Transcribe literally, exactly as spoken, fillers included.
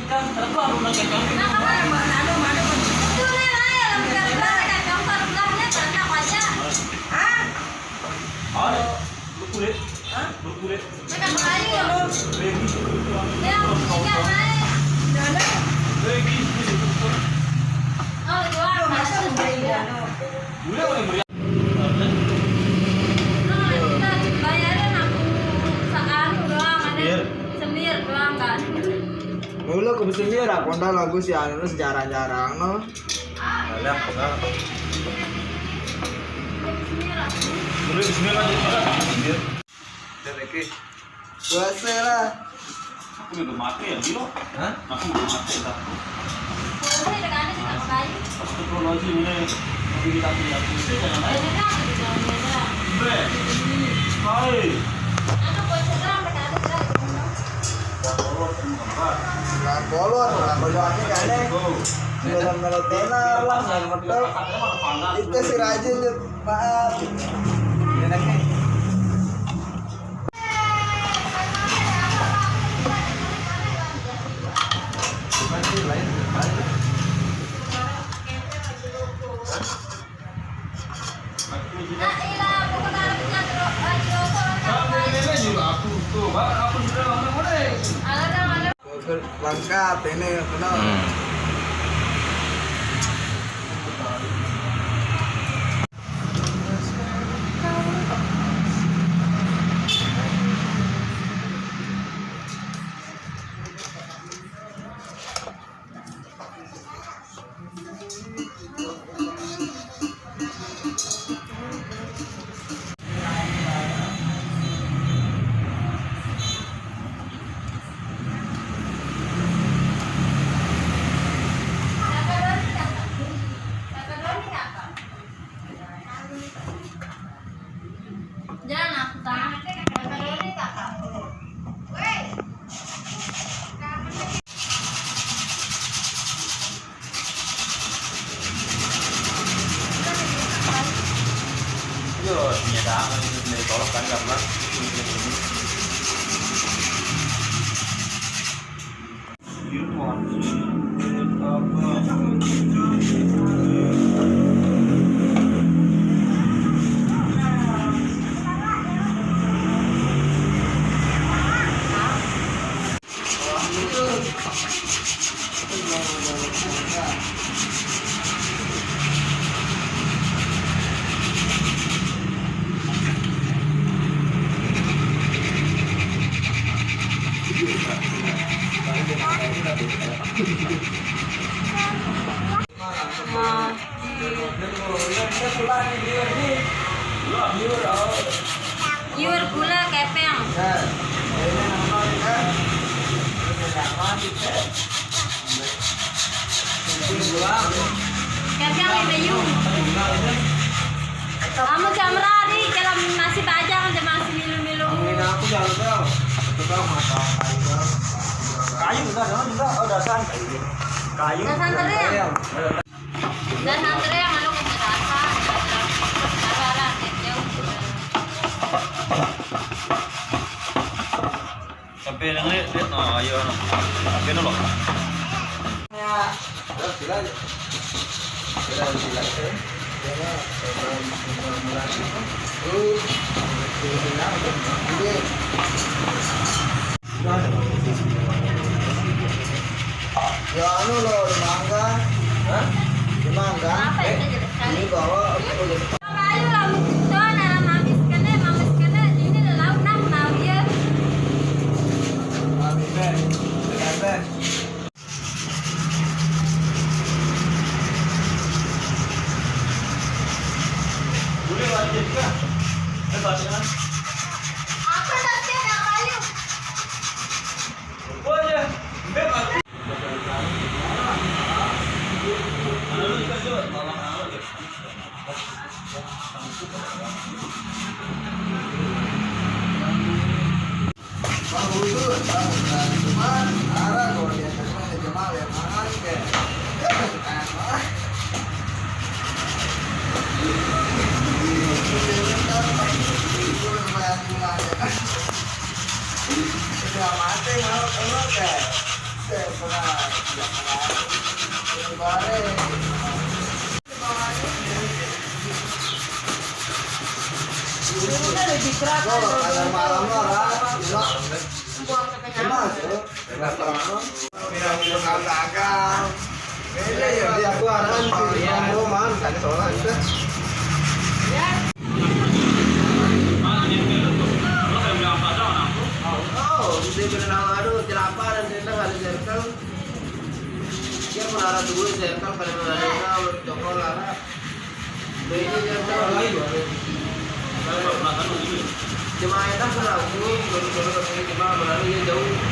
Kan terbang rumah kayak kami. Nah, kalau mana, mana, mana? Itu nih, lah, ya, lah, bukan, bukan, bukan, bukan, bukan, bukan, bukan, bukan. Hah? Hai, lu kulit. Hah? Lu kulit. Mereka berani, ya? Regi, ya, ya, naik. Regi, kulit. Oh, jual, masa beli, ya? Udah, udah, udah. Nah, kita bayarin aku seanu doang, ada semir doang, kan. Mula aku semir, aku ndak lagu si anu, sejarah-jarah, no. Ada, ada. Semir, aku. Boleh bismillah, bismillah. Bismillah. Udah, Reki. Puasa lah. Aku udah mati ya, Dio? Hah? Aku udah mati ya, tak? Puasa ya, tekan aja, nggak pakai. Astagfirullahaladzim, ini lagi kita punya pusing, jangan main. Ini kan, gitu, jangan beda. Bre. Hai. Aku puasa doang, tekan aja, tekan aja. Nggak boleh, teman-teman. Nggak boleh, nggak boleh, aneh, aneh. Tuh. Dalam melo tenar lah, nggak ngerti. Itu si Raja, Jep. Maaf. Enak nih. Lengkap ini, benar. Hmm. Jangan aku tahan. Yo, punya dah, kalau itu sendiri tolak kan, karena ini. Iur gula kepeng. Kepeng lima iur. Kamu jam rari, kalau masih bajang, aja masih milu-milu. Kayu udah, ada juga, oh, dasan. Kayu. Dasan teri. Dasan teri yang anu, dasan. Sampai yang lihat, lihat, nah, ayo, nah. Sampai dulu. Ya, udah, sila aja. Udah, sila aja. Ya, ya, pelan-pelan, pelan-pelan. Tuh, tuh, sila, udah. Ya, anu loh, di mangga. Hah? Di mangga. Apa itu, eh, jelas sekali? Ini bawa, aku udah. Kayu lah, muncul, nah, mamis kene, mamis kene, ini lauk, nah, mau ya. Mamis, eh. Mamis, eh. Boleh, lanjut, Kak. Eh, bacaan. Apa tadi ada kayu? Boleh. Beb, aku. Mana lu juga, Jod? Tolong amat, Jod. Bang Udu, Bang, Bang, cuman, arah kalau dia terima ya, Jamal, ya, Bang, kayak, ya, Bang, Bang. Itu lumayan, lumayan. Udah mati, mau keluar, kayak. Ada malam lah, Ra. Gila. Gila, tuh. Gila, tuh. Ini aku arahan si Bang Roman, tadi soalnya itu. Oh, dia bilang, "Aduh, kenapa nanti nggak ada circle?" Dia menara dulu circle, pada menara, coba lah. Nah, ini circle. Cuma enak, kenapa? Dulu, dulu, dulu, cuma menara dia jauh.